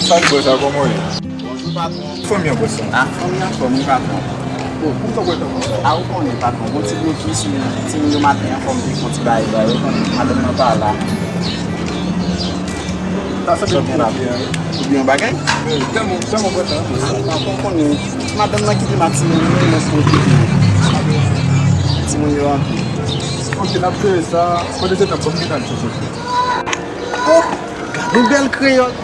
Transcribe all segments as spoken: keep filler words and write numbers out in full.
Sa k bò sa, kòman w ye? Bonjou, patwon. Fanmi an, bò sa? A, fanmi an, fanmi, patwon. O, poukisa w pran tan konsa? A, ou konnen, patwon, gon ti blokis, wi. Timoun yo maten an, fò m te fè yon ti bagay ba yo, madanm nan pa la. Sa sanble m gen la. Ou gen yon bagay? Wi, tèlman, tèlman pran tan konsa. Patwon, ou konnen, madanm nan kite m ak timoun yo, mwen se mwen ki gen timoun yo anpil. Ok, n ap jere sa. Pandan se tan, ban m gentan al chèche. Oh, gade bèl kreyòl.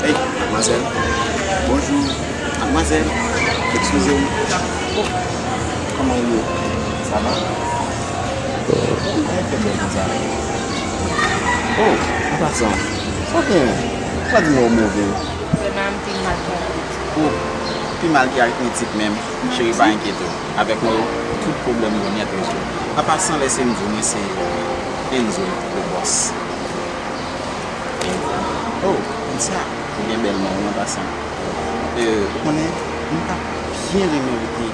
Hey, madmwazèl. Bonjou. Madmwazèl, eskize m. Oh, kòman w ye? Sa va? Ou byen fè bèl konsa? Oh, an pasan, sa w genyen? Ou pa di mwen ou move. Vrèman, m te mal kè ak yon tit. Oh, pi mal kè ak yon tit menm. Cheri, pa enkyete w. Avèk mwen, tout pwoblèm yo nèt rezoud. An pasan, lèse m di w, mwen se Enzo, le boss. Oh, konsa, ou gen bèl non, wi, an pasan. E, ou konnen, m ta byen renmen rete,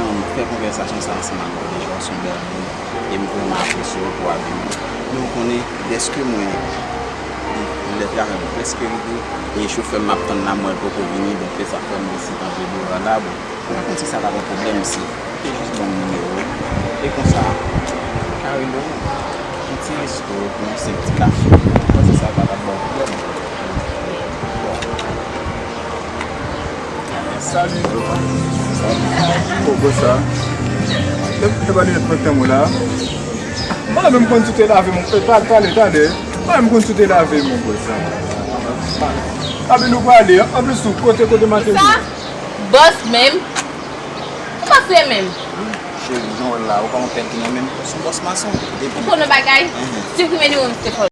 um, fè konvèsasyon sa ansanm ak ou deja, ou se yon bèl moun, e m vrèman apresye w pou avi w. Men ou konnen, dèske mwen, lè travay mwen prèske rive, e chofè m ap tann la, m wè l poko vini, donk se sa k fè m deside kanpe deyò a la, bon. Mwen pa konn si sa ta ba w pwoblèm si ou te jis ban m nimewo w. E konsa, m ka rele w, yon ti resto, pou yon senk ti kafe. Mwen panse sa pa t ap ba w pwoblèm. Salut. Oh, bro, sa. Te, te ba linèt mwen tanm ou la. Mwen menm konn tou te lave, mon. Eh, talè, talè, talè. Mwen menm konn tou te lave, mon, bro, sa. Abi nou prale, anplis tou, kote, kote m a te di. Sa? Bòs menm? Ou pa fre menm? Cheri, jan w wè l la, ou pa yon pèt ki nan menm, se yon bòs mason. Depi... Ou konn yon bagay? Mhm. Siprimen nimewo misye fò.